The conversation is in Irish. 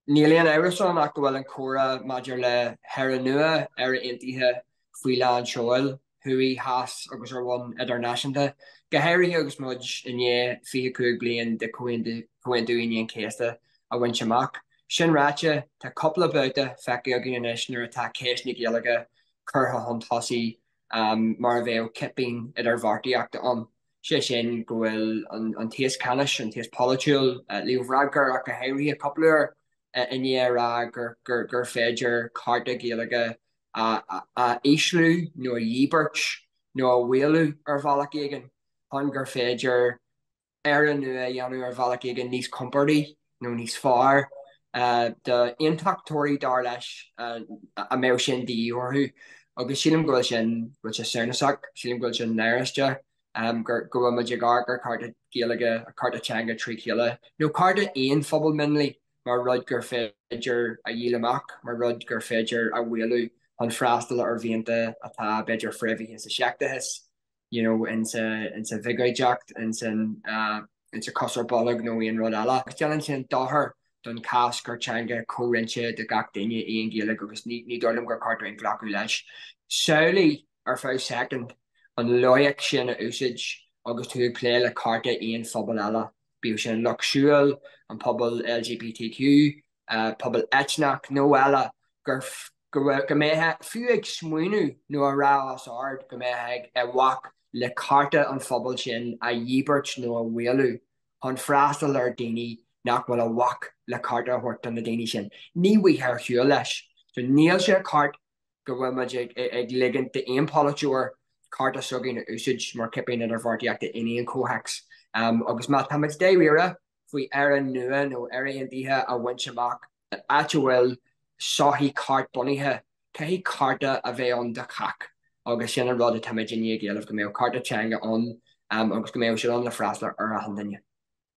Níl aon amhras ann ach go bhfuil an comhrá maidir le hÉire nua, Éire Aontaithe faoi lán seoil, thuaidh, theas agus ar bhonn idirnáisiúnta, go háirithe agus muid i ndiaidh 25 bliain de Chomhaontú Aoine an Chéasta a bhaint amach. Sin ráite, tá cúpla babhta feicthe againn anois nuair atá ceist na Gaeilge curtha chun tosaigh mar a bheadh cipín idirbheartaíochta ann. sé sin go bhfuil an t-aos ceannais, an t-aos polaitiúil, Leo Varadkar ach go háirithe, cúpla uair i ndiaidh a rá gur féidir cárta Gaeilge a ísliú nó a dhíbirt nó a mhaolú ar bhealach éigin chun gur féidir Éire nua a dhéanamh ar bhealach éigin níos compordaí nó níos fearr d'aontachtóirí, dar leis, a mbeadh sin de dhíth orthu. Agus sílim go bhfuil sin, go bhfuil sé samhnasach, sílim go bhfuil sé náiriúil go bhfuil muid ag amharc ar cárta Gaeilge, cárta teanga trí chéile, nó cárta aon phobal mionlaigh mar rud gur féidir a dhíol amach, mar rud gur féidir a mhaolú chun freastal ar mhianta atá b'fhéidir fréamhaithe sa seicteachas. you know, insa bhiogóideacht, insa cos ar bolg nó aon rud eile. Agus déanann sin dochar don chás gur teanga chomhroinnte do gach duine í an Ghaeilge agus ní dóigh liom gur ceart dúinn glacadh leis. Samhlaigh ar feadh soicind an loighic sin a úsáid agus tú ag plé le cárta aon phobal eile, bíodh sin an Lucht Siúil, an pobal LGBTQ, pobal eitneach nó eile, gur go mbeifeá fiú ag smaoineamh nó a rá os ard go mbeifeá ag bac le cárta an phobail sin a dhíbirt nó a mhaolú chun freastal ar dhaoine nach bhfuil ag bac le cárta a thabhairt do na daoine sin. Ní bhfaighfeá ar shiúl leis. So níl sé ceart go bhfuil muid ag ligint d'aon pholaiteoir cárta s'againn a úsáid mar chipín idirbheartaíochta in aon chomhthéacs. Agus má tá muid dáiríre faoi Éire nua nó Éire Aontaithe a bhaint amach, áit a bhfuil sochaí ceart bunaithe, caithfidh cárta a bheith ann do chách agus sin an rud atáimid i ndiaidh éileamh, go mbeadh cárta teanga ann agus go mbeadh sé ann le freastal ar achan duine.